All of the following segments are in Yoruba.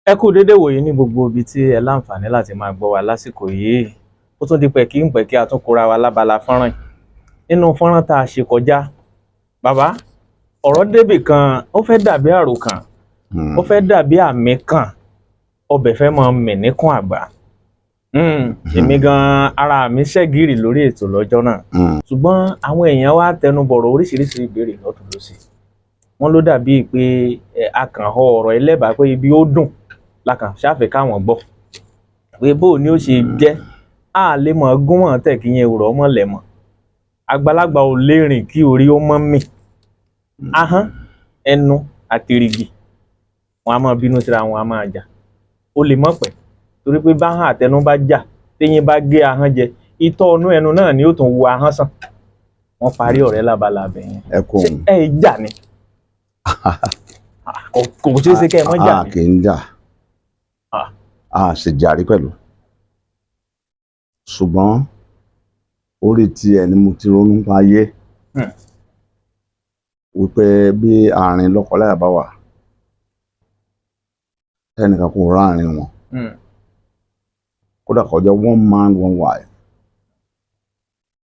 Ẹ kú dédé wòyí ní gbogbo ibi tí ẹ láǹfààní láti máa gbọ́ wa lásìkò yìí. Ó tún di pẹ̀kí ń pẹ̀kí, a tún kóra wa lábala fọ́nrán yìí. Nínú fọ́nrán tá a ṣe kọjá, bàbá, ọ̀rọ̀ débì kan, ó fẹ́ dàbí àròkàn, ó fẹ́ dàbí àmì kan, ọbẹ̀ fẹ́ máa mì níkùn àgbà. Èmi gan ara mi ṣẹ́gìrì lórí ètò lọ́jọ́ náà, ṣùgbọ́n àwọn èèyàn wá tẹnu bọ̀rọ̀ oríṣiríṣi ìbéèrè lọ́tùn lósì. Wọ́n ló dàbí pé a kàn họ ọ̀rọ̀ ẹlẹ́bàá pé ibi ó dùn la kàn ṣáfẹ́ káwọn gbọ́ pé bó o ní ó ṣe jẹ́ a lè mọ̀ gún mọ̀ tẹ̀ kí yẹn rọ̀ mọ́ lẹ̀ mọ̀. Àgbàlagbà ò lè rìn kí orí ó mọ́ mì. Ahọ́n, ẹnu àtèrìgì, wọn a máa bínú síra wọn, a máa jà. Ó lè mọ̀ pẹ́ torí pé báhọ́n àtẹnu bá jà, téyín bá gé ahọ́n jẹ, itọ́ inú ẹnu náà ni ó tún wo ahọ́n sàn. Wọ́n parí ọ̀rẹ́ lábala abẹ yẹn. Ẹ kú. Ṣé ẹ ì jà ni? Kò ṣeé ṣe kẹ́ ẹ mọ́ jà A ni. kì í jà. A sì jàrí pẹ̀lú, ṣùgbọ́n orí tiẹ̀ ni mo ti ronú pa ayé wípé bí àárín lọ́kọláya bá wà, tẹ́nìkan kò ráàrin wọn, kódà kó jẹ́ one man one wife,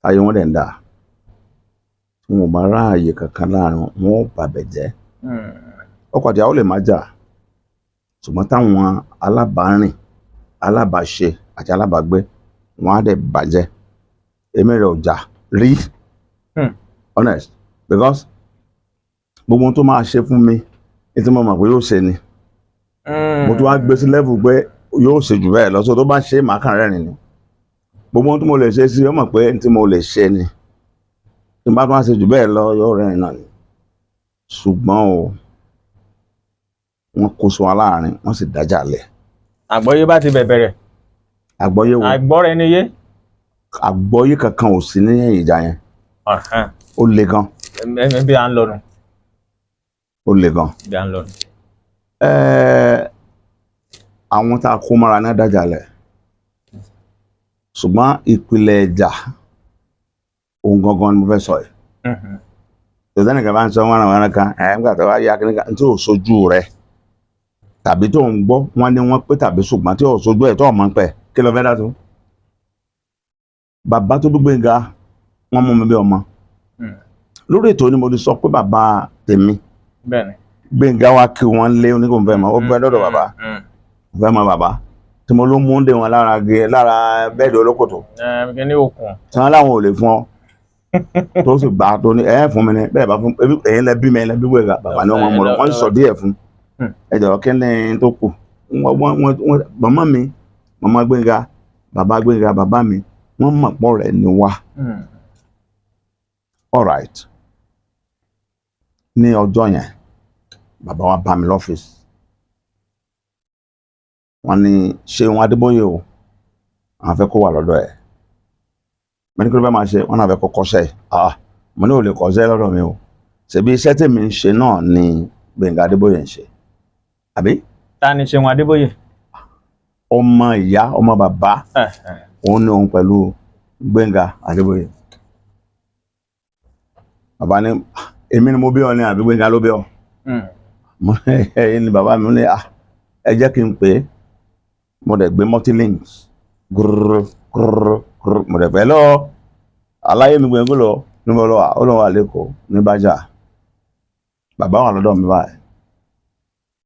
ayé wọn dẹ̀ ń dà, tí wọn ò bá ráàyè kankan láàrin wọn, wọn ò bàbẹ̀ jẹ́. Ọkọ àti ìyàwó lè má jà, ṣùgbọ́n táwọn alábàárìn, alábàáṣe àti alábàágbé wọn á dẹ̀ bàjẹ́. Èmi rẹ̀ ò jà rí. Honest, because gbogbo ohun tó máa ṣe fún mi ní tí mo mọ̀ pé yóò ṣe ni. Mo tún wá gbé sí level pé yóò ṣe jù bẹ́ẹ̀ lọ, so tó bá ṣe, màá kàn rẹ́rìn ni. Gbogbo ohun tí mo lè ṣe sí, ó mọ̀ pé tí mo lè ṣe ni. Tí n bá tún wá ṣe jù bẹ́ẹ̀ lọ, yóò rẹ́rìn náà ni. Ṣùgbọ́n o, wọ́n kó sọ wa láàrin, wọ́n sì dájà lẹ̀. Àgbọ́yé bá ti bẹ̀rẹ̀. Àgbọ́yé wo? Àgbọ́ra ẹni yé. Àgbọ́yé kankan ò sí ní ẹ̀yìn ìjà yẹn. Ó le gan. Bí à ń lọ nù. Ó le gan. Bí à ń lọ nù. Àwọn tá a kó mọ́ra náà dájà lẹ̀, ṣùgbọ́n ìpìlẹ̀ ìjà òun gangan ni mo fẹ́ sọ yìí. Tòtẹ́nìkan bá ń sọ wọ́n àwọn kan ẹ̀ nígbà tó wá yá kíní kan tí ò sojú rẹ̀ tàbí tó ń gbọ́ wọ́n ní wọ́n pé tàbí, ṣùgbọ́n tí ò sojú ẹ̀ tó ọ̀mọ́ ń pẹ̀, kí ló fẹ́ dá tó. Bàbá tó bí Gbénga, wọ́n mú mi bí ọmọ. Lórí ètò ni mo ti sọ pé bàbá tèmi Gbénga wá kí wọ́n lé oníkóńfẹ́ mọ́, ó fẹ́ dọ́dọ̀ bàbá, ó fẹ́ mọ bàbá tí mo ló mú ń dé wọn lára gé lára bẹ́ẹ̀dì olókòtò. Ẹ kí ní okùn. Tí wọ́n láwọn ò lè fún ọ, tó sì gbà tó ní ẹ fún mi ní bẹ́ẹ̀ bá fún ẹ̀yin lẹ bí mi, ẹ̀yin lẹ bí Gbénga, bàbá ni wọ́n mọ̀ lọ, wọ́n sọ díẹ̀ fún. Ẹ jọ̀wọ́, kí ni tó kù? Wọ́n màmá mi, màmá Gbénga, bàbá Gbénga, bàbá mi, wọ́n mọ̀ pọ̀ rẹ̀ ni wá. All right, ní ọjọ́ yẹn, bàbá wa bá mi lọ́fíìsì, wọ́n ní Ṣeun Adébóyè o, àwọn fẹ́ kó wà lọ́dọ̀ ẹ̀. Mo ní kí ló fẹ́ máa ṣe? Wọ́n náà fẹ́ kó kọ́ṣẹ́. Ah, mo ní ò lè kọ́ṣẹ́ lọ́dọ̀ mi o. Ṣebí iṣẹ́ tèmi ń ṣe náà ni Gbénga Adébóyè ń ṣe, àbí? Ta ni Ṣeun Adébóyè? Ọmọ ìyá, ọmọ bàbá òun ní òun pẹ̀lú Gbénga Adébóyè. Bàbá ní, "Èmi ni mo bí ọ ní àbí Gbénga ló bí ọ?" Mo ní, "Ẹ̀yin ni bàbá mi." Ní, "Ah, ẹ jẹ́ kí n pè é." Mo dẹ̀ gbé multilinks gúrúrú gúrúrú gúrúrú, mo dẹ̀ pẹ́ lọ aláyé mi gbẹ̀ngàn lọ níbo lọ wà. Ó lọ wà lẹ́kọ̀ọ́ ní bájà. Bàbá wà lọ́dọ̀ mi báyìí,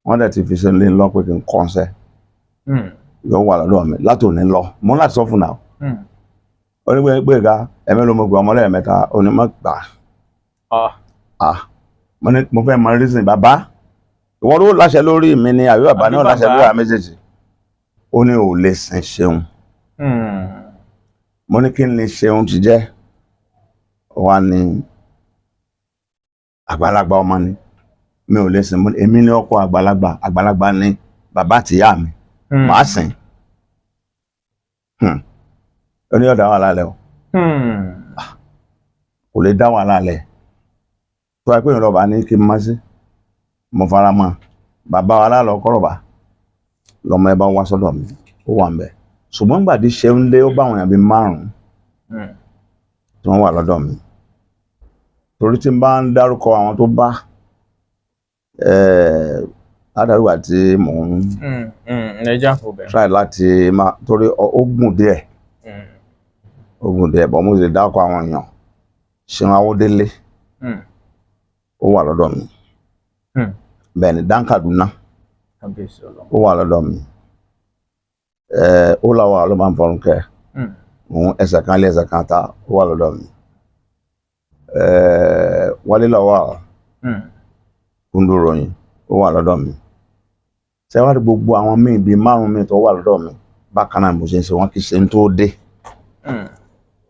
wọ́n dẹ̀ ti fi ṣe lé lọ pé kí n kọ́ńsẹ́. Yóò wà lọ́dọ̀ mi láti òní lọ. Mo ní láti sọ fún náà. Ó ní Gbénga, ẹ̀mí ló mo gbé ọmọ lẹ́ẹ̀mẹ́ta, ó ní má gbà. Ah, mo ní mo fẹ́ mọ reason. Bàbá, ìwọ ló láṣẹ lórí mi ni àbí bàbá Àbí náà láṣẹ bàbá? lórí àwọn méjèèjì? Ó ní ò lè sìn Ṣeun. Mo ní kí ni Ṣeun ti jẹ́? Ó wá ní àgbàlagbà ọmọ ni, mi ò lè sìn. Mo ní èmi ní ọkọ àgbàlagbà, àgbàlagbà ni bàbá àtìyá mi. Màá sìn. Ó ní ọ̀dà wà lálẹ́ o. Kò lè dá wàhálà lẹ̀ tó wáyé pé ìrọ̀bà ní kí n má sí, mo fara mọ́ bàbá wa lálọ́ kọ́rọ̀bà lọ́mọ ẹ bá wá sọ́dọ̀ mi, ó wà ń bẹ̀. Ṣùgbọ́n gbàdí ṣe ń lé, ó bá àwọn èèyàn bíi márùn-ún tí wọ́n wà lọ́dọ̀ mi, torí tí n bá ń dárúkọ àwọn tó bá Ládàá tí mò ń Ẹ já fò bẹ́ẹ̀. try láti máa, torí ó gùn díẹ̀, ó gùn díẹ̀ bọ́, mo lè dákọ̀ àwọn èèyàn. Ṣeun Awódélé, ó wà lọ́dọ̀ mi. Bẹ́ẹ̀ ni Dan Kaduna, Kábíyèsí Ọlọ́run. ó wà lọ́dọ̀ mi. Ó làwọn ló máa ń fọrùn kẹ́. Òun ẹsẹ̀ kan lé ẹsẹ̀ kan ta, ó wà lọ́dọ̀ mi. Wálé Lawal, Kúndùròyìn, ó wà lọ́dọ̀ mi. Ṣẹ́wárí gbogbo àwọn míì bíi márùn-ún míì tó wà lọ́dọ̀ mi bákan náà, mo ṣe ń ṣe wọn kì í ṣe ń tó dé.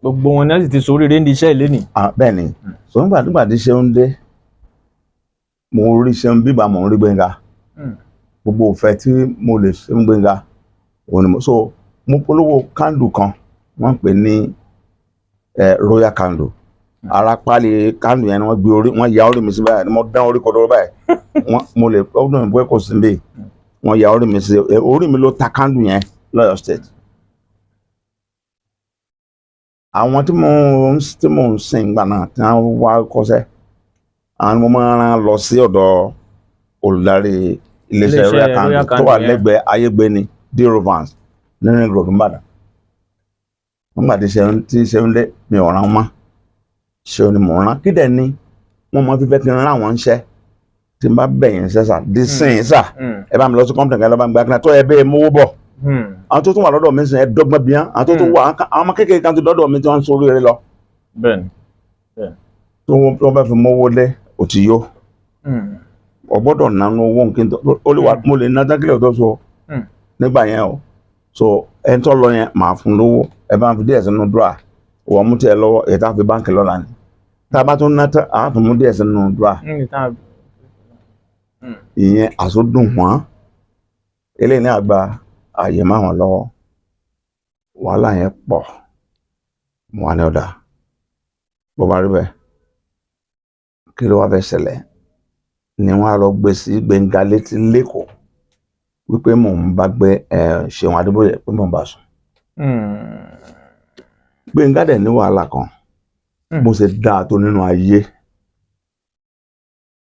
Gbogbo wọn náà sì ti soríire ní iṣẹ́ ìlénìí. Ah, bẹ́ẹ̀ ni. So nígbà tí Ṣeun dé, mo rí Ṣeun bíbá, mo ń rí Gbénga. Gbogbo òfẹ́ tí mo lè ṣe ń Gbénga òun ni mo so mo polówó candle kan, wọ́n ń pè ní Royal Candle. Ara páálí candle yẹn ni wọ́n gbé orí, wọ́n ya orí mi sí báyìí, mo dán orí kodoro báyìí. Wọ́n mo lè ó dùn mí pé kò sí níbí. Wọ́n ya orí mi sí, orí mi ló ta candle yẹn lọ́yọ̀ State. Àwọn tí mò ń sìn gbà náà tí wọ́n wá kọ́ṣẹ́, àwọn ni mo máa ń rán lọ sí ọ̀dọ̀ olùdarí iléeṣẹ́ Iléeṣẹ́ Royal Candle Royal tó wà Candle yẹn. lẹ́gbẹ̀ẹ́ Ayégbéni D Rovans ní Ring Road nìbàdàn. Nígbà tí Ṣeun dé, mi ò rán mọ́, Ṣeun ni mò ń rán. Kí dẹ̀ ni wọ́n máa fi fẹ́ kí n rán àwọn iṣẹ́ tí n bá bẹ̀yìn iṣẹ́ sà dí sìn sà? Ẹ bá mi lọ sí company kan, ẹ lọ bá mi gba kíni tó ẹ bẹ́ẹ̀ mówó bọ̀. Àwọn tó tún wà lọ́dọ̀ mi sìn, ẹ dọ́gbọ́n bíyàn. Àwọn tó tún wà, àwọn ọmọ kékeré kan tó dọ́dọ̀ mi tí wọ́n ń sórí rẹ lọ, tó wọ́n bá fi mówó dé, ò ti yó. Ọ gbọ́dọ̀ nánú owó nǹkan tó ó lè wà. Mo lè ná dákìlẹ̀ tó so nígbà yẹn o. So ẹni tó lọ yẹn, màá fún lówó, ẹ bá ń fi díẹ̀ sínú dúrà, wọ́n mú tiẹ̀ lọ́wọ́, èyí tá a fi báńkì lọ́la ni. Tá a bá tún ná tán, àá tún mú díẹ̀ sínú dúrà. Ìyẹn àsódùn wọ́n eléyìí ní àgbà ààyè má wọn lọ́wọ́. Wàhálà yẹn pọ̀. Mo wà ní ọ̀dà, bó bá rí bẹ́ẹ̀, kí ló wá fẹ́ ṣẹlẹ̀ ni? Wọ́n á lọ gbé sí Gbénga létí lẹ́kọ̀ọ́ wípé mò ń bá gbé ẹ Ṣeun Adébóyè, pé mò ń bá sùn. Gbénga dẹ̀ ní wàhálà kan. Bó ṣe dáa tó nínú ayé,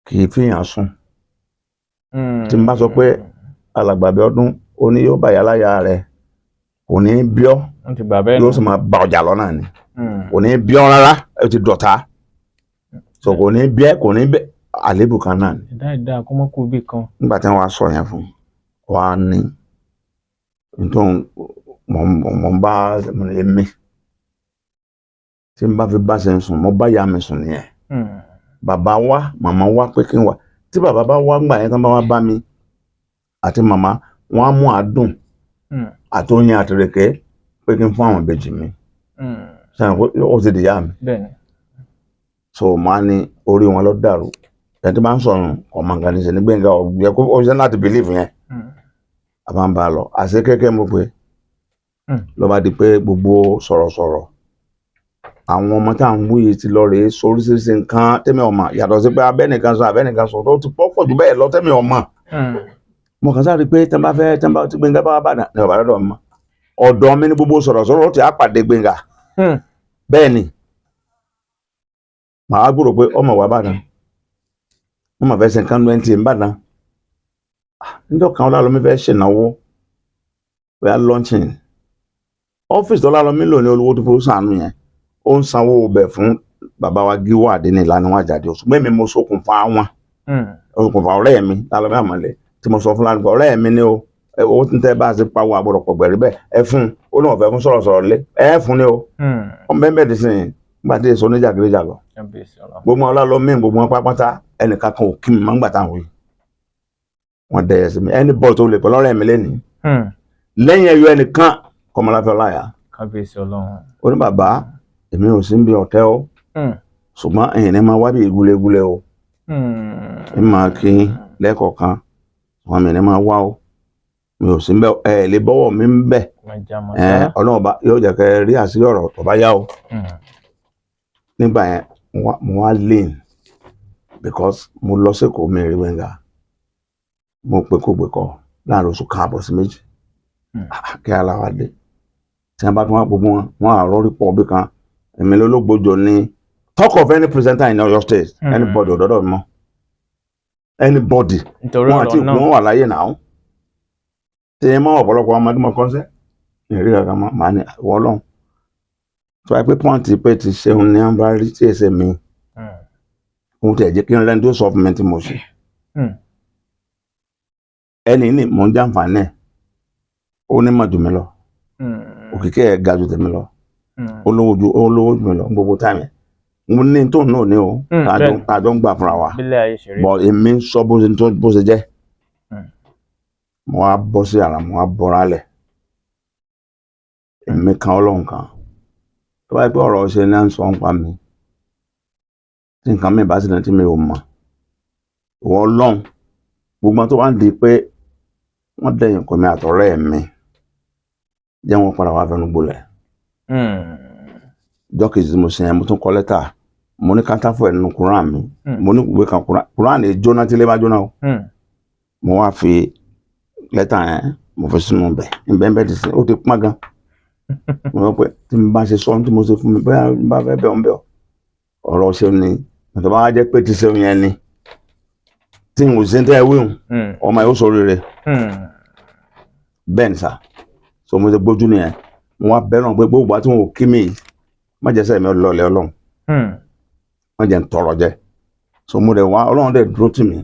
kì í fìyàn sùn. Tí n bá sọ pé alàgbà Bíọ́dún ó ní yóò bá yàrá rẹ̀, kò ní bí ọ́. Wọ́n ti gbà bẹ́ẹ̀. Yóò sì máa bá ọjà lọ́nà ni. Kò ní bí ọ́ rárá, ó ti dọ̀tá, so kò ní bí ẹ, kò ní bẹ àlébù kan náà ni. Ẹ̀dá ìdá kọ́mọ́kù bí kan. Nígbà tí wọ́n á sọ yẹn fún wa ní nítorí mọ̀ ń bá èmi tí n bá fi bá ṣe ń sùn, mo bá ìyá mi sùn nìyẹn. Bàbá wa, màmá wa, pé kí n wà tí bàbá bá wá gbà yẹn tán, bá wá bá mi àti màmá, wọn á mú àádùn àti oyin àtìrèké pé kí n fún àwọn ìbejì mi. Sẹ́yìn ó ti dìyà mi. Bẹ́ẹ̀ni. So mo á ní orí wọn ló dàrú. Ẹni tí bá ń sọ̀rọ̀ ọmọ nǹkan ní sẹ́ ní Gbẹ̀ngà ọ̀gbẹ́ kó ó ṣe láti believe yẹn. A máa ń bá a lọ àṣẹ kékeré, mo pé ló bá di pé gbogbo sọ̀rọ̀sọ̀rọ̀ àwọn ọmọ tá à ń wúye ti lọ rèé sọ oríṣiríṣi nǹkan tẹ́mi ọmọ, yàtọ̀ sí pé abẹ́nìkan sọ abẹ́nìkan sọ tó ti pọ̀ pọ̀ jù bẹ́ẹ̀ lọ tẹ́mi ọmọ. Mo kàn sáré pé tẹ́ bá fẹ́ tẹ́ bá tí Gbẹ̀ngà bá wà bàdàn ní ọ̀bà lọ́dọ̀ mi mọ́. Ọ̀dọ̀ mi ní gbogbo sọ̀rọ̀sọ̀rọ̀ ó ti á pàdé Gbẹ̀ngà. Bẹ́ẹ̀ ni màá gbúrò pé ọmọ wa bàdàn, wọ́n máa fẹ́ ṣe nǹkan lóyún tí ń bàdàn. Níjọ́ kan, Ọlálọ́mí fẹ́ ṣènáwó bóyá launching ọ́fíìsì tó Ọlálọ́mí lò ní olówó tó fowó sànú yẹn, ó ń sanwó ọbẹ̀ fún bàbá wa Gíwá Àdínní ìlànà wọn àjàdí oṣù mẹ́mi. Mo ṣokùnfà wọn, ṣokùnfà ọ̀rẹ́ mi Lálọ́mí Àmọ̀lé tí mo sọ fún lánàá, ọ̀rẹ́ mi ni o, owó tí ń tẹ́ bá a ṣe pawó àgbọ̀dọ̀ pọ̀ gbẹ̀rí bẹ́ẹ̀, ẹ fún un. Ó ní wọ́n fẹ́ fún sọ̀rọ̀sọ̀rọ̀ lé, ẹ fún ni o. Wọ́n bẹ́ẹ̀ bẹ́ẹ̀ dì sí nígbà tí èso oníjàgídíjàgọ̀ gbogbo wọn Ọlálọ́mí, gbogbo wọn pátápátá, ẹnìkan kan ò kí mi máa ń gbà táwọn yìí wọ́n dẹ̀yẹ sí mi. Ẹni bọ́ọ̀ tó lè pẹ̀lú ọ̀rẹ́ mi lẹ́nìí lẹ́yìn ẹyọ ẹnìkan, Kọ́mọláfẹ́ Ọláyà. Kábíyèsí Ọlọ́run. Ó ní bàbá, èmi ò sí ń bí ọ̀tẹ́ o, ṣùgbọ́n ẹ̀yìn ní máa wá bí ìgúlégúlé o, ń máa kí lẹ́ẹ̀kọ̀ọ̀kan wọn, mi ní máa wá o, mi ò sí ń bẹ, ẹ lè bọ́wọ̀ mi ń bẹ̀. Ẹ Ọlọ́run bá yóò jẹ́ kẹ́ rí àṣírí ọ̀rọ̀ tó bá yá o. Nígbà yẹn mo wá lean because mo lọ sẹ́kọ̀ọ́, mi rí Gbẹ̀ngà, mo pè kó gbé kọ́ láàrin oṣù kan àbọ̀ sí 2. Kí aláwa dé tí wọ́n bá tún wá, gbogbo wọn wọn àrọ́ rí pọ̀ bí kan, èmi lólógbòjò ní talk of any presenter in Ọ̀yọ́ State. Anybody ò dọ́dọ̀ mi mọ́. Anybody. Nítorí Wọn àti ọ̀rọ̀ náà. wọn wà láyé náà tí ẹ mọ ọ̀pọ̀lọpọ̀ ọmọdé mọ kọ́sẹ́ ní ìrí kankan mọ́. Màá ní ìwọ Ọlọ́run, tó wáyé pé pọ́ǹtì pé ti ṣeun ní wọ́n bá rí tí èsè mi, òun tẹ̀ jẹ́ kí n rẹ́ni tó sọ fún mi tí mo ṣe. Ẹni ní mò ń jàǹfààní ẹ̀, ó ní mọ̀ jù mí lọ, òkìkí ẹ̀ ga ju tèmi lọ, ó lówó jù mí lọ. Gbogbo time ẹ̀ mo ní tó náà ní o, tàjọ ń gbà fúnra wa. Bílẹ̀ ayé ṣe rí. But èmi ń sọ bó ṣe jẹ́. Mo wá bọ́ sí yàrá, mo wá bọ́ra lẹ̀, èmi kan Ọlọ́run kan. Tó bá yẹ pé ọ̀rọ̀ ṣe ní à ń sọ ń pa mi, tí nǹkan mi bá sì ní tí mi ò mọ̀, ìwọ Ọlọ́run, gbogbo àwọn tó wá ń di pé wọ́n dẹ̀yìn kọ́ mi àtọ̀rẹ́ mi, jẹ́ wọ́n padà wá fẹnu gbolẹ̀. Ìjọ́ kejì tí mo ṣe yẹn, mo tún kọ lẹ́tà. Mo ní counterfoil nínú Quran mi. Mo ní ìwé kan, Quran. Quran lè jóná tí ilé bá jóná o. Mo wá fi lẹ́tà yẹn, mo fi sínú bẹ̀ nbẹ́nbẹ́ ti sìn, ó ti pọ́n gan. Mo sọ pé tí mo bá ṣe sọ ohun tí mo ṣe fún mi, bóyá n bá fẹ́ bẹ̀ ọ́n bẹ̀ ọ́, ọ̀rọ̀ ṣe ni tó bá wá jẹ́ pé ti ṣe yẹn ni tí n ò ṣe ń tẹ́ ẹ wíhùn, ọmọ yóò sọ rere. Bẹ́ẹ̀ ni sà. So mo ṣe gbójú nìyẹn, mo wá bẹ́ẹ̀ náà pé gbogbo àti wọn ò kí mi yìí, má jẹ́ sẹ́mi lọlẹ̀ Ọlọ́run, má jẹ́ ń tọrọ jẹ. So mo dẹ̀ wá, Ọlọ́run dẹ̀ dúró tì mí.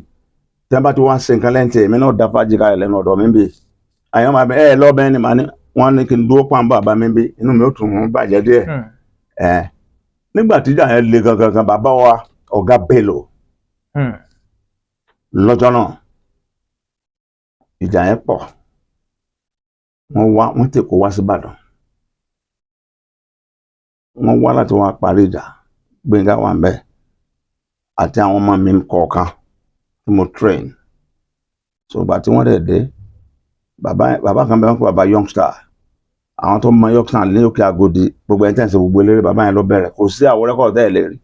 Tí wọ́n bá ti wá ṣe nǹkan lẹ́yìn tí èmi náà dá fájì kalẹ̀ lẹ́nu ọ̀dọ̀ mi bí àyàn máa bẹ ẹ lọ́bẹ̀ ni, màá ní wọ́n ní kí n dúró pàǹbà bá mi bí, inú mi ó tún un bàjẹ́ díẹ̀. Ẹ nígbà tíjà yẹn le gangan gan, bàbá wa Ọ̀gá Bello, lọ́jọ́ náà ìjà yẹn pọ̀, wọ́n wá, wọ́n tè kó wá sí Ìbàdàn, wọ́n wá láti wá parí ìjà. Gbénga wà ń bẹ̀ àti àwọn ọmọ mi kọ̀ọ̀kan tí mo train. So ìgbà tí wọ́n dẹ̀ dé, bàbá bàbá kan bẹ, wọ́n pè bàbá Youngstar. Àwọn tó mọ Youngstar ní Òkè Agodi, gbogbo ẹni tẹ́ ń ṣe gbogbo eléré, bàbá yẹn ló bẹ̀rẹ̀. Kò sí àwọn record ẹ̀ lè rí.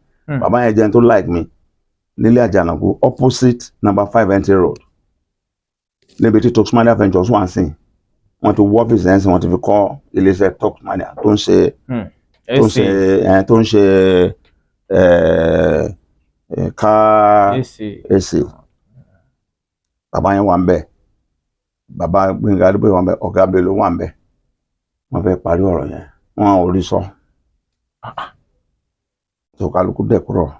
Bàbá yẹn jẹ́ ẹni tó like mi nílé Àjànàkú, opposite number 5 NT Road, níbi tí Toxmania Ventures wà ń sìn. Wọ́n ti wọ́ ọ́fíìsì ẹ̀ ń sìn, wọ́n ti fi kọ́ iléeṣẹ́ Toxmania tó ń ṣe ẹ tó ń ṣe ẹ ẹ ká AC. AC. Bàbá yẹn wà ń bẹ̀, bàbá Gbẹ́ngà Adébóyè wà ń bẹ̀, Ọ̀gá Bello wà ń bẹ̀. Wọ́n fẹ́ parí ọ̀rọ̀ yẹn, wọ́n ò rí sọ, tó kálukú dẹ̀ kúrọ̀.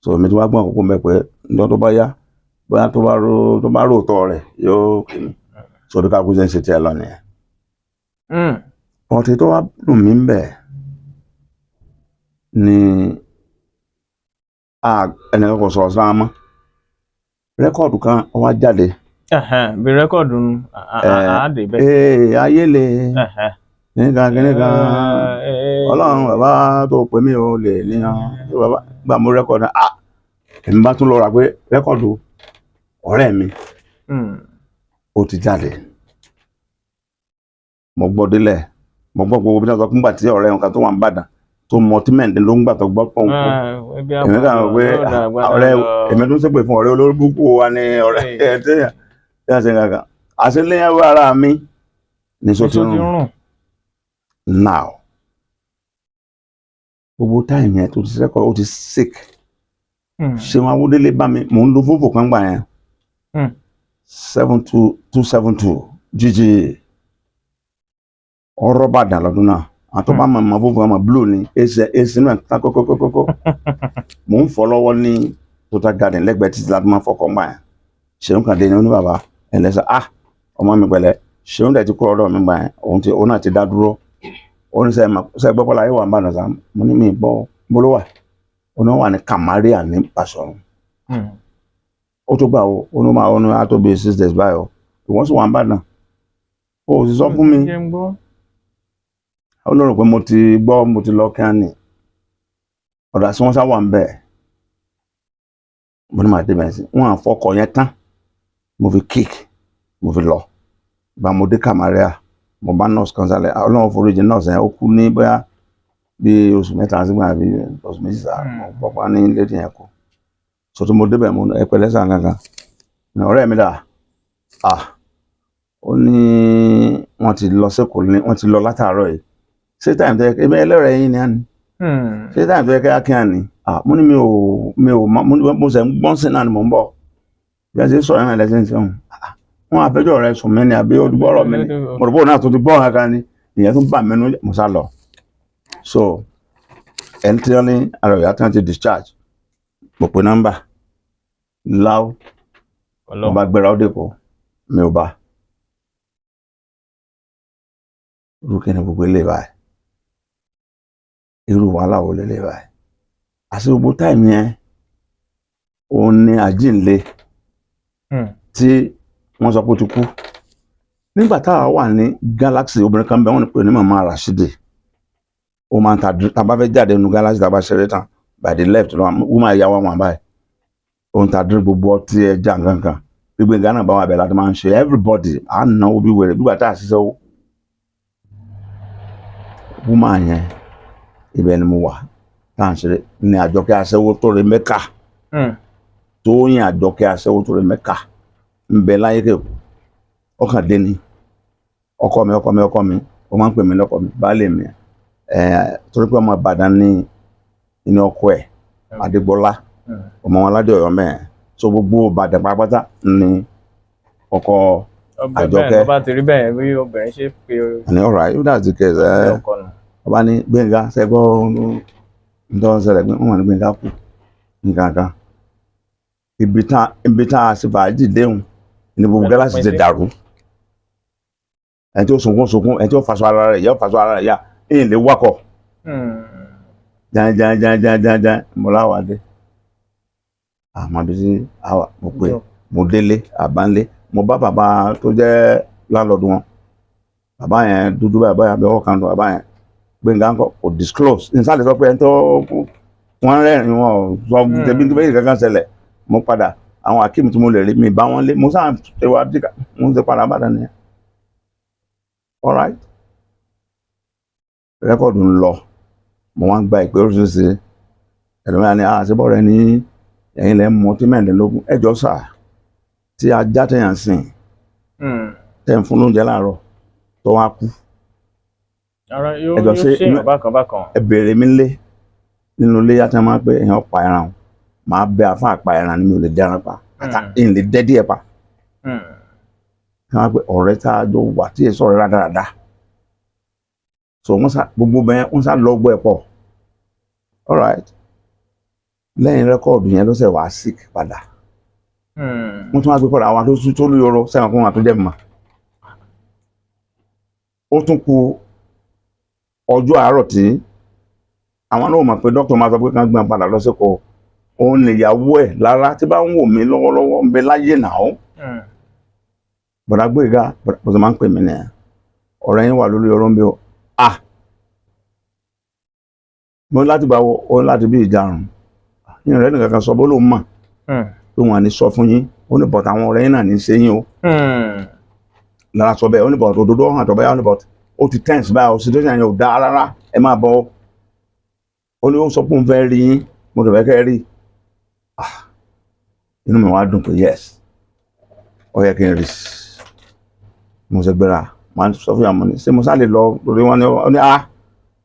So èmi tí wàá gbọ́n àkókò mẹ́ pé ǹjọ́ tó bá yá, bóyá tó bá rò tọ́ rẹ̀ yóò kí mi. So bí kálukú ṣe ń ṣe tiẹ̀ lọ nìyẹn. Ọ̀tí tó wá dùn mí ń bẹ̀ ni ẹnìkan kò sọ̀rọ̀ sáà mọ́, record kan ó wá jáde. Bí record àádé bẹ́ẹ̀. Ee, ayé le nìkan kìnìkan, Ọlọ́run bàbá tó pè mí ò lè níyan bàbá gbà mú record náà. Ah, èmi bá tún lọ rà pé record ọ̀rẹ́ mi ó ti jáde. Mo gbọ́ délẹ̀, mo gbọ́ gbogbo bí wọ́n sọ fún gbà tí ọ̀rẹ́ wọn kan tó wà ń bàdàn tó mọ tí mẹ́ǹdínlógún gbà tó gbọ́ pọ̀ ń kú. Èmi kàn rò pé ọ̀rẹ́ èmi tó ń ṣépè fún ọ̀rẹ́ olórí búkú wa ni ọ̀rẹ́ ẹ̀ tẹ́yà tí a ṣe kankan àṣeléyàwó ara mi ní sọ ti Èso ti rùn. rùn. Now gbogbo time yẹn tó ti sẹ́kọ̀ọ́, ó ti sick. Ṣé wọn awódélé bá mi, mò ń lo Volvo kan gbà yẹn, 72272 GG, ọ̀rọ̀ bàdàn lọ́dún náà. Àtọ́ bá mọ̀ mọ̀ Volvo mọ̀ blue ni, ac ac náà ta kókókókókó. Mò ń fọ lọ́wọ́ ní Total Garden lẹ́gbẹ̀ẹ́ títí láti máa fọkọ̀ gbà yẹn. Ṣéun kàn dé ní oní bàbá ẹ̀ lẹ́sà, ah, ọmọ mi pẹ̀lẹ́. Ṣéun dẹ̀ ti kúrò ọ̀dọ̀ mi gbà yẹn, òun ti òun náà ti dá dúró. Ó ní sẹ́ sẹ́ gbọ́ pọ́lá ayé wà ń bàdàn sá. Mo ní mi gbọ́, mo ló wà. Ó ní wọ́n wà ní Kamaria ní Basọ̀run. Ó tó gbà ó, ó ní máa ó ní á tó bí 6 days báyìí o, ìwọ́n sì wà ń bàdàn, ó sì sọ fún mi. Jẹ́ ń gbọ́. Ó lérò pé mo ti gbọ́, mo ti lọ kíá ni ọ̀dà sí. Wọ́n sá wà ń bẹ̀. Mo ní màá dé bẹ̀rẹ̀ sí wọ́n à fọkọ̀ yẹn tán. Mo fi kick, mo fi lọ gba, mo dé Kamaria, mo bá nurse kan sálẹ̀. Ọlọ́run foríjì nurse yẹn, ó kú ní bóyá bí oṣù 3 sígbà bí oṣù 2 sá. Mo gbọ́ pa ní lady yẹn kú. So tí mo débẹ̀, mo ní, ẹ pẹ̀lẹ́ sàn kankan ní ọ̀rẹ́ mi dà. Ah, ó ní wọ́n ti lọ sẹ́kọ̀ọ́ ní wọ́n ti lọ látàárọ̀ yìí. Ṣé time tó yẹ kí ẹlẹ́rẹ̀ yín ni á ní? Ṣé time tó yẹ kí á kí á ní? Ah, mo ní mi ò mọ̀. Mo ní mo sẹ̀ ń gbọ́n sí náà ni mò ń bọ̀. Bí a ṣe sọ̀rọ̀ náà lẹ́sẹ̀ ń sẹ́wọ̀n, wọn àfẹjọ́ rẹ sùn mí ni àbí olùgbọ́rọ̀ mi ni, mo rò pé òun náà tó ti gbọ́ ọ̀hán kan ni, ìyẹn tún bà mí nú, mo sá lọ. So ẹni tí wọ́n ní ara ìyá tí wọ́n ti discharge, mo pe nọ́mbà láwù, mo bá gbéra ó dèkó, mi ò bá irú kí ni gbogbo ilé báyìí, irú wàhálà wo lélẹ̀ báyìí? Àti gbogbo táìmù yẹn, òun ni àjínlé tí wọ́n sọ pé ó ti kú. Nígbà táwa wà ní Galaxy, obìnrin kan bẹ, wọ́n ní pé ní Màmá Rashidi, ó máa ń ta, tá a bá fẹ́ jáde nínú Galaxy, tá a bá ṣeré tán, by the left lọ́wọ́ woman ìyá wa wọn báyìí, ó ń ta dúró gbogbo ọtí ẹja nǹkankan, gbígbé Ghana bá wà bẹ́ẹ̀ láti máa ń ṣe, everybody à ń náwó bí wèrè gbígbà tá a ṣiṣẹ́ owó. Woman yẹn, ibẹ̀ ni mo wà tá à ń ṣeré ní Àjọkẹ́ aṣẹ́wó tó rí Mẹ́kà, Tóyìn Àjọkẹ́ aṣẹ́wó tó rí Mẹ́kà ń bẹ láyé kẹ́kọ̀ọ́. Ọkàn dé ni, ọkọ mi, ọkọ mi, ọkọ mi, ó máa ń pè mí lọ́kọ mi, baálé mi, torí pé ọmọ Ìbàdàn ní inú ọkọ ẹ̀, Adégbọlá, ọmọ wọn aládé Ọ̀yọ́ mẹ́ẹ̀. So gbogbo Ìbàdàn pátápátá ní ọkọ Àjọkẹ́. Bẹ́ẹ̀ bá ti rí bẹ́ẹ̀ bí obìnrin ṣe pé ní all right, if that's the case, ọba ní Gbénga sẹ́gbọ́ ntọ́ ṣẹlẹ̀ pé wọ́n wà ní Gbénga kú nǹkan kan, ibi tá a ṣe fàájì déhùn ní gbogbo Galaxy ti dàrú. Ẹni tí ó sunkún sunkún, ẹni tí ó faṣọ ara rẹ̀ yá, ó faṣọ ara rẹ̀ yá, ẹ̀yìn lè wakọ̀ janjanjanjanjan. Mo láwa dé àmọ́ bí sí àwà, mo pè, mo délé àbánlé, mo bá bàbá tó jẹ́ láńlọ́ọ̀dù wọn, bàbá yẹn dúdú báyìí, báyìí abẹ́ ọkàn tó bàbá yẹn, Gbénga ńkọ́? Kò disclose nísàlẹ̀, sọ pé ẹni tó wọ́n rẹ́rìn wọn sọ tẹ̀bí tó bẹ́ẹ̀ kankan ṣẹlẹ̀. Mo padà àwọn akeem tí mo lè rí mi bá wọn lé, mo sáà ṣe wá díkà, mo ń ṣe padà bàdàn nìyẹn. All right, rẹ́kọ̀dù ń lọ, mo wá ń gba ìpè oríṣiríṣi. Ẹlòmíràn ni àṣebọ̀ rẹ ní ẹ̀yìn lẹ́ mọ tí 16 ẹjọ́ sà tí ajá tẹ̀yàn sìn tẹ̀ ń fún lóúnjẹ láàárọ̀ tó wá kú. Ẹjọ́ ṣe ẹ bèrè mi lé nínú ilé yá tí wọ́n máa ń pè èèyàn pa ẹran, màá bẹ àfa àpa ẹran ni, mi ò lè dẹran pa, àtà ń lè dẹ́ díẹ̀ pa. Kí wọ́n pè ọ̀rẹ́ tá a jọ wà tí èso ọ̀rẹ́ rádaràda, so wọ́n sá gbogbo bẹ́ẹ̀, wọ́n sá lọ gbọ́ ẹ̀ pọ̀. All right, lẹ́yìn rẹ́kọ̀dù yẹn ló ṣẹ̀ wá sick padà. Wọ́n tún wá gbé padà àwọn tó lóyọrọ sẹ́wọ̀n fún wọn àtúnjẹ́ mọ́. Ó tún kù ọjọ́ àárọ̀ tí àwọn náà mọ̀ pé dókítà máa sọ pé kán gbọ́n padà lọ́sẹ̀kọ̀. Òun nìyàwó ẹ̀ lára tí bá ń wò mí lọ́wọ́lọ́wọ́ ń bẹ láyé náà. Bọ̀dá Gbóyèga bọ̀dá máa ń pè mí nìyẹn, ọ̀rẹ́ yín wà lórí ọ̀rọ̀ ń bí o. Ah, mo láti gbà wọ ọ láti bí ìjarun yín rẹ nìkan kan sọ bó ló mọ̀ pé wọn à ní sọ fún yín. Ó ní bọ̀tà àwọn ọ̀rẹ́ yín náà ní ṣe yín o lára sọ bẹ́ẹ̀. Ó ní bọ̀tà òdodo hàn tó bẹ́ẹ̀. Ó ní bọ̀tà ó ti tense báyìí, situation yẹn ò dáa rárá, ẹ máa bọ̀. Ó ní ó sọ pé òun fẹ́ rí yín, mo dẹ̀ fẹ́ kẹ́ rí. Inú mi wá dùn pé yes, ó yẹ kí n rí. Mo ṣe gbéra, màá sọ fún yàrá ní ṣé mo sá lè lọ lórí wọn ni. Ó ní ah,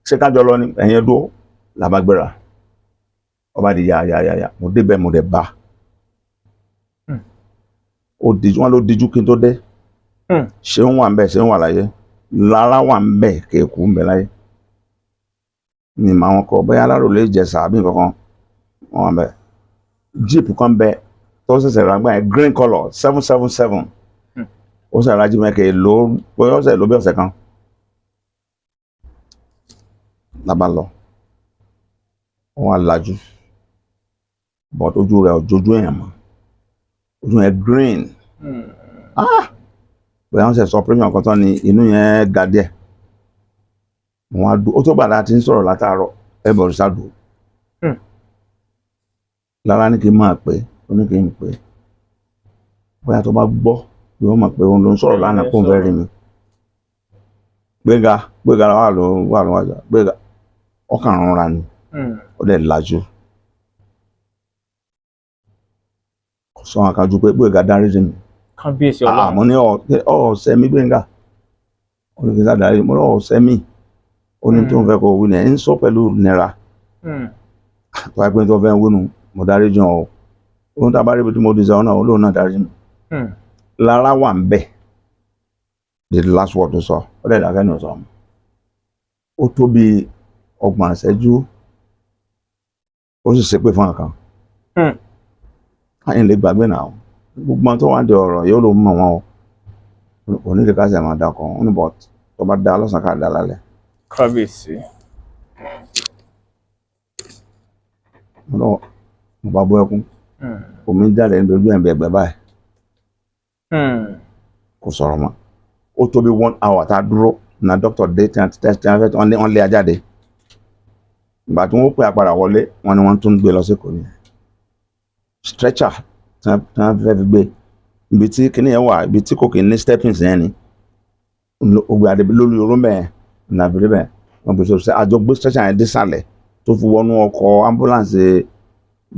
ṣé kájọ lọ ni ẹ̀yin ẹ̀dúró làbá gbéra. Ọba di ya ya ya ya, mo débẹ̀, mo dẹ̀ bá ó dijú, wọn ló dijú kí n tó dé. Ṣé ń wà ń bẹ̀, ṣé ń wà láyé, lára wà ń bẹ̀, kéèkú ń bẹ̀ láyé ni màá wọn kọ bóyá alárò lè jẹ sàbí kankan wọn wà ń bẹ̀. Jíìpù kan bẹ tó ṣẹ̀ṣẹ̀ rà gbà yẹn, green colour, 777. Ó ṣe ra jíìpù yẹn kè ló bóyá ọ̀sẹ̀ ló bí ọ̀sẹ̀ kan lábá lọ. Wọn wà lajú, but ojú rẹ̀ òjòjú èèyàn mọ́, ojú yẹn green. Bóyá wọ́n ṣe sọ operation kan tán ni, inú yẹn ga díẹ̀. Wọn á dùn ó tó gbàdá tí ń sọ̀rọ̀ látàárọ̀, ẹ bọ̀rọ̀ ṣáàdùn. Lára ní kí n máa pè é, ó ní kí n pè é, bóyá tó bá gbọ́ yóò mọ̀ pé òun ló ń sọ̀rọ̀ lánàá kó ń fẹ́ rí mi. Gbéga Gbéga wà ló wà ló wájà Gbéga, ọkàn rọra ni, ó dẹ̀ lajú, kò sọ àkàjù pé Gbéga dáríjì mi. Kábíyèsí Ọlọ́run. Mo ní ọ̀ọ́sẹ́ mi Gbénga, ó ní kí n sá dáríjì mo ní ọ̀ọ́sẹ́ mi, ó ní tó ń fẹ́ kó wí ni ẹ̀ ń sọ pẹ̀lú nira, tó wáyé pé tó fẹ́ wí nu, mo dáríjì ọ́. Ohun tá a bá rí ibi tí mo ti sọ náà, olóhùn náà dárí mi. Lára wà ń bẹ̀, the last word tó sọ, ó dẹ̀ dákẹ́ ní ọ̀sán. Ó tó bí 30 ìṣẹ́jú, ó sì ṣépè fún àkàn. Àyìn lè gbàgbé náà, gbogbo àwọn tó wà ní ọ̀rọ̀ yóò ló mọ̀ wọn o. Onídìí ká sì máa dákọ̀ ó ní, but tó bá dá lọ́sàn-án, ká dá lálẹ́. Kábíyèsí. Mo lọ, mo bá bọ́ ẹkún, omi ń jáde níbi ojú ẹ̀ ń bẹ ẹgbẹ́ báyìí. Kò sọ̀rọ̀ mọ́. Ó tó bí one hour tá a dúró na, doctor dé tí wọ́n ti test, tí wọ́n fẹ́, wọ́n ní wọ́n lé a jáde. Ìgbà tí wọ́n pè á padà wọlé, wọ́n ní wọ́n tún ń gbé lọ sí Èkó nìyẹn. Stretcher tí wọ́n fẹ́ fi gbé, ibi tí kinní yẹn wà, ibi tí kò kì í ní steppings yẹn ni ó gbé adé lórí oró mẹ́ẹ̀ nàbírí bẹ́ẹ̀. Wọ́n gbé sọ àjọ gbé stretcher yẹn dé sàlẹ̀ tó fi wọnú ọkọ̀ ambulance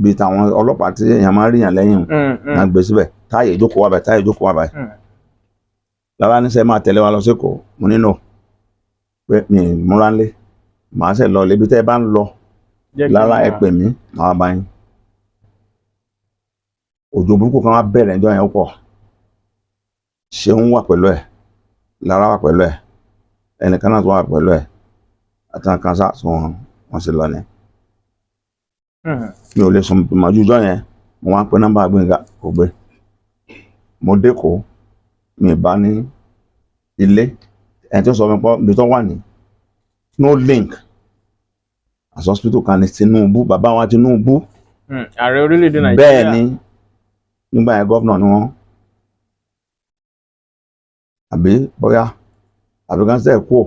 bíi tàwọn ọlọ́pàá tí èèyàn máa ń ríyàn lẹ́yìn náà, gbé síbẹ̀, táyà ìjókòó wà báyìí, táyà ìjókòó wà báyìí. Lára ní sẹ́ máa tẹ̀lé wa lọ sí Èkó. Mo ní no, pé mi ì múra ńlé, màá ṣe lọ lébi tẹ́ ẹ bá ń lọ. Jẹ́ kí n Lára ẹ mọ̀. pè mí, màá bá yín. Òjò burúkú kan wá bẹ̀rẹ̀ níjọ́ yẹn, ó pọ̀. Ṣeun wà pẹ̀lú ẹ̀, Lára wà pẹ̀lú ẹ̀, ẹnìkan náà tó wà pẹ̀lú ẹ̀, àtàwọn kan sá sọ wọn, wọn sì lọ ni. Mi ò lè sùn mọ́jú ọjọ́ yẹn. Mo wá ń pe nọ́mbà Gbénga, kò gbé. Mo dẹ́kọ̀ọ́, mi ì bá ní ilé. Ẹni tó sọ fún mi pọ́ ibi tó wà ní, no link as hospital kan ní Tinubu, bàbá wa Tinubu. Ààrẹ orílẹ̀-èdè Nàìjíríà. Bẹ́ẹ̀ ni, nígbà yẹn governor ni wọ́n, àbí bóyá àbí kan sẹ́ẹ̀ kú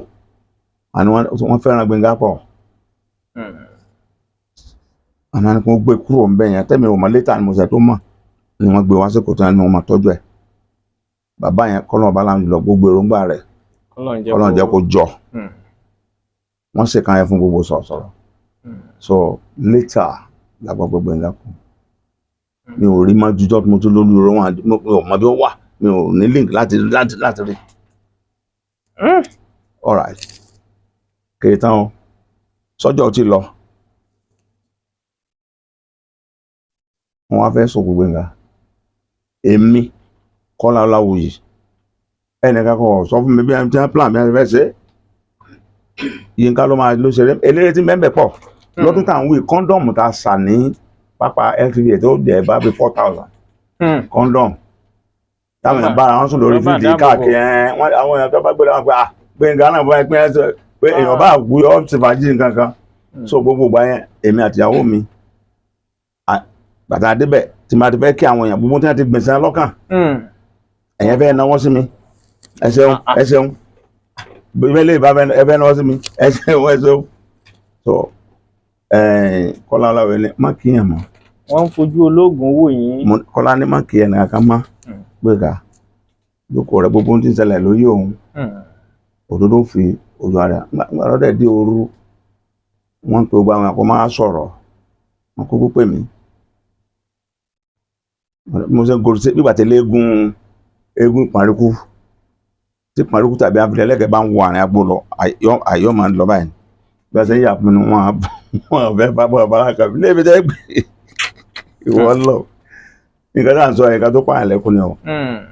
àní wọ́n fẹ́ràn Gbénga pọ̀. Àmọ́ ni kò gbé kúrò ń bẹ̀ yẹn, tẹ́mi ò mọ̀, later ni mo ṣe tó mọ̀ ni wọ́n gbé wá sí kòtò ẹni wọ́n máa tọ́jú ẹ̀. Bàbá yẹn, kọ́lọ́n ọba láwọn jùlọ, gbogbo èròǹgbà rẹ̀, Kọ́lọ́run kọ́lọ́n jẹ́ kó jọ. Wọ́n ṣe kan yẹn fún gbogbo sọ̀rọ̀sọ̀rọ̀. So later la gbọ́ pé Gbénga kú. Mi ò rí mọ́ jújọ́ tí mo tún lórí ọ̀rọ̀ wọn, mi ò mọ bí ó wà, mi ò ní link láti rí. All right, kèrè tán o, sọ́jọ́ ti lọ, wọ́n wá fẹ́ sọ̀kò Gbénga. Èmi Kọ́lá Ọláwuyì, ẹnìkan kò sọ fún mi bí ẹni tí wọ́n plan bí wọ́n fẹ́ ṣe. Yínká ló máa ló ṣeré, eléré tí mẹ́mbẹ̀ pọ̀ lọ́dún tá à ń wí. Condom tá a sà ní pápá LTV tó jẹ́ bá bí 4,000 condom táwọn èèyàn bára wọn sùn lórí Rọ́bà fídíò dáàbòbò. káàkiri. Ẹ wọn, àwọn èèyàn tó bá gbé wọn pé, ah, Gbénga náà bọ́ ẹ pé ẹ sọ pé èèyàn bá wú ọ ti fàájì nǹkan kan. So gbogbo ìgbà yẹn, èmi àtìyàwó mi, bàtà débẹ̀ tí màá ti fẹ́ kí àwọn èèyàn gbogbo tí wọ́n ti gbèsè lọ́kàn, ẹ̀yẹn fẹ́ náwó sí mi, ẹ ṣeun, ẹ ṣeun, bẹ́ẹ̀ lè bá ẹ fẹ́ náwó sí mi, ẹ ṣeun, ẹ ṣeun. So Kọ́lá Ọláwuyì ní má kíyàn mọ́. Wọ́n ń fojú ológun wò yín. Kọ́lá ní má kíyàn nìkan kan mọ́. Gbéga jókòó rẹ, gbogbo ohun tí ń ṣẹlẹ̀ lórí òun, òdodo fi ojú ara nígbà tó dẹ̀ dé òru, wọ́n ń pe gbogbo àwọn àkọ́ máa sọ̀rọ̀, wọ́n kúkú pè mí. Mo ṣe ń gorí sí bí tí eégún, eégún ìpàríkú tí ìpàríkú tàbí abúlé ẹlẹ́gẹ̀ẹ́ bá ń wọ àárín agbo lọ, àyọ̀ máa ń lọ báyìí. Bí a ṣe ń yà fún mi ni wọ́n fẹ́ bá bọ́ bàbá kan lébi tẹ́ pé ìwọ lọ. Nǹkan tá à ń sọ, ẹ̀ka tó pààyàn lẹ́kùn ni o.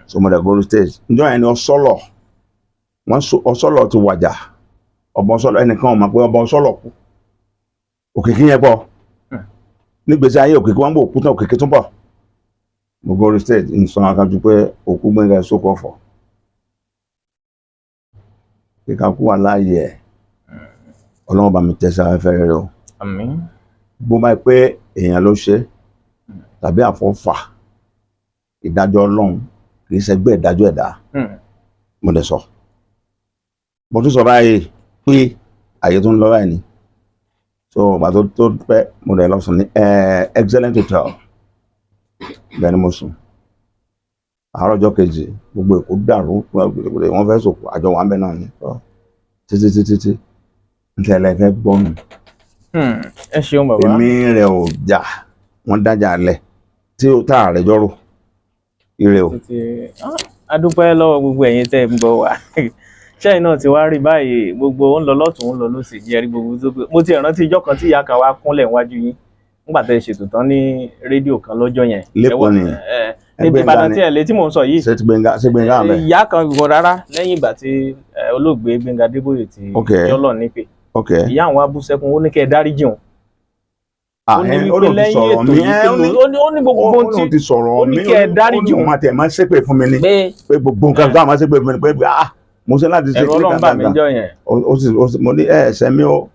So mo dẹ̀ gorí stage njọ́ yẹn ni ọsọ́lọ̀ wọ́n so ọsọ́lọ̀ ti wàjà. Ọ̀bọ̀n sọ́lọ̀, ẹnìkan ò mọ̀ pé ọ̀bọ̀n sọ́lọ̀ kú. Òkìkí yẹn pọ̀ nígbèsí ayé, òkìkí wọn bò kú tán, òkìkí tún bọ̀. Mo gorí stage ń sọ akájú pé òkú Gbénga sókò ọ̀fọ̀, kíkà kú wà láàyè ẹ̀, Ọlọ́run bá mi tẹ̀sí afẹ́fẹ́ rere o. Àmín. Bó bá pé èèyàn ló ṣe tàbí àfọ́fà, ìdájọ́ Ọlọ́run kì í ṣẹgbẹ́ ìdájọ́ ẹ̀dá. Mo dẹ̀ sọ, mo tún sọ báyìí pé àyè tó ń lọ báyìí ni. So ìgbà tó pẹ́, mo dẹ̀ lọ sùn ní Excellent Hotel. Bẹ́ẹ̀ ni mo sùn. Àárọ̀ ọjọ́ kejì, gbogbo Èkó dàrú, wọ́n fẹ́ sòkò, àjọ wà ń bẹ̀ náà ni títí títí tí ntẹ̀lẹ̀ fẹ́ gbọ́nù. Ẹ ṣeun bàbá. Èmi rẹ̀ ò jà, wọ́n dájà lẹ̀ tí ó tá àrẹ jọ́rò ire o. Títí a dúpẹ́ lọ́wọ́ gbogbo ẹ̀yin tẹ́ ẹ ń gbọ́ wa. Ṣẹ́yìn náà ti wá rí báyìí, gbogbo ó ń lọ lọ́tún, ó ń lọ lọ́sì, jẹ́rí gbogbo tó pé mo ti rántí ijọ́ kan tí ìyá kan wá kúnlẹ̀ níwájú yín. Nígbà tẹ́ ẹ ṣètò tán ní rédíò kan lọ́jọ́ yẹn. Lẹ́kọ̀ọ́ ni. Níbi Gbénga Ìbàdàn ni. tí ẹ lè tí mò ń sọ yìí. Ṣé ti Gbénga, ṣé Gbénga wà ńbẹ̀? Ìyá kan gbọ́ rárá, lẹ́yìn ìgbà tí olóògbé Gbénga Adébóyè ti jọ́lọ̀ nípè, ìyá àwọn abúsẹ́kùn, ó ní kẹ́ ẹ dáríjì òun. Ah, Ó ní ẹ, wípé ó lóun ti lẹ́yìn sọ̀rọ̀ ètò mi yìí ẹ, pé ó ní ó ní gbogbo ó ohun lóun tí ti sọ̀rọ̀ ó ní mi, kẹ́ ẹ ó ní dáríjì ó ní òun òun. máa tẹ̀ máa ṣépè fún mi ni Pé pé gbogbo nǹkan tó máa ṣépè fún mi ni pé, ah, mo ṣe láti ṣe ẹ̀rọ kíní Ọlọ́run bà mí kan. jọ yẹn. Ó sì mo ní ẹ ẹsẹ̀ mi ó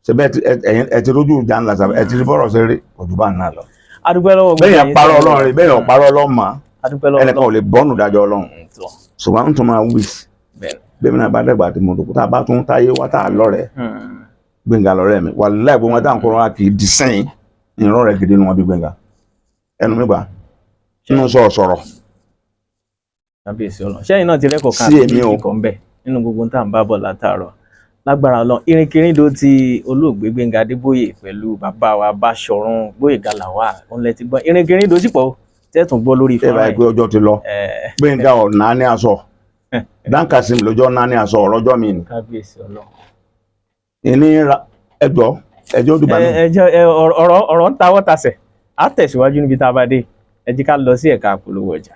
ṣe bẹ́ẹ̀ ẹ̀yin ẹ ti rójú ìjà ńlá sábẹ́ ẹ ti rí bọ́rọ̀ ṣe rí ojú bá ń ná lọ. A dúpẹ́ lọ́wọ́ gbogbo Bẹ́ẹ̀ yẹn ẹ̀yin parọ́ tẹ́ ẹ Ọlọ́run rí, bẹ́ẹ̀ yẹn parọ́ Ọlọ́run mọ́, A dúpẹ́ lọ́wọ́ ẹnìkan ò lè bọ́nù dájọ́ Ọlọ́run. Ọlọ́run tó. Ṣùgbọ́n n tún máa wí Bẹ́ẹ̀ bẹ́ẹ̀ mi náà bá dẹ́gbà tí mo dùn tá a bá tún táyé wá tá a lọ́rẹ̀ẹ́, Gbénga lọ́rẹ́ mi, wàláhì, gbogbo wọn tá à ń kọ́ wọn kì í di sẹ́yìn ìrọ̀ rẹ̀ gidi ni wọn bí Gbénga ẹnu mi gbà nínú sọ̀rọ̀ sọ̀rọ̀. Kábíyèsí Ọlọ́run, sẹ́yìn náà ti rẹ́kọ̀ọ́ kan Sí àti èmi o. méjì kan bẹ́ẹ̀ nínú gbogbo tá à ń bá bọ̀ látàárọ̀. Lágbára Ọlọ́run, irinkerindò ti olóògbé Gbénga Adébóyè pẹ̀lú bàbá wa Báṣọ̀run Gbóyèga Lawal, òun lẹ ti gbọ́. Irinkerindò sì pọ̀ tẹ́tùn gbọ́ lórí Ẹ bá fọ́nrán yẹ pé ọjọ́ ti lọ. yìí. Gbénga ọ̀nà ní aṣọ, Dan Kazeem lọ́jọ́ náà ní aṣọ ọ̀rọ̀jọ́ mi ni. Kábíyèsí Ọlọ́run. Ìní ẹjọ́ ẹjọ́ dùbà mi. Ẹ jẹ́ ẹ ọ̀rọ̀ ọ̀rọ̀ ń tawọ́ tasẹ̀, á tẹ̀síwájú níbi tá a bá dé. Ẹ jẹ́ ká lọ sí ẹ̀ka àpolówó ọjà.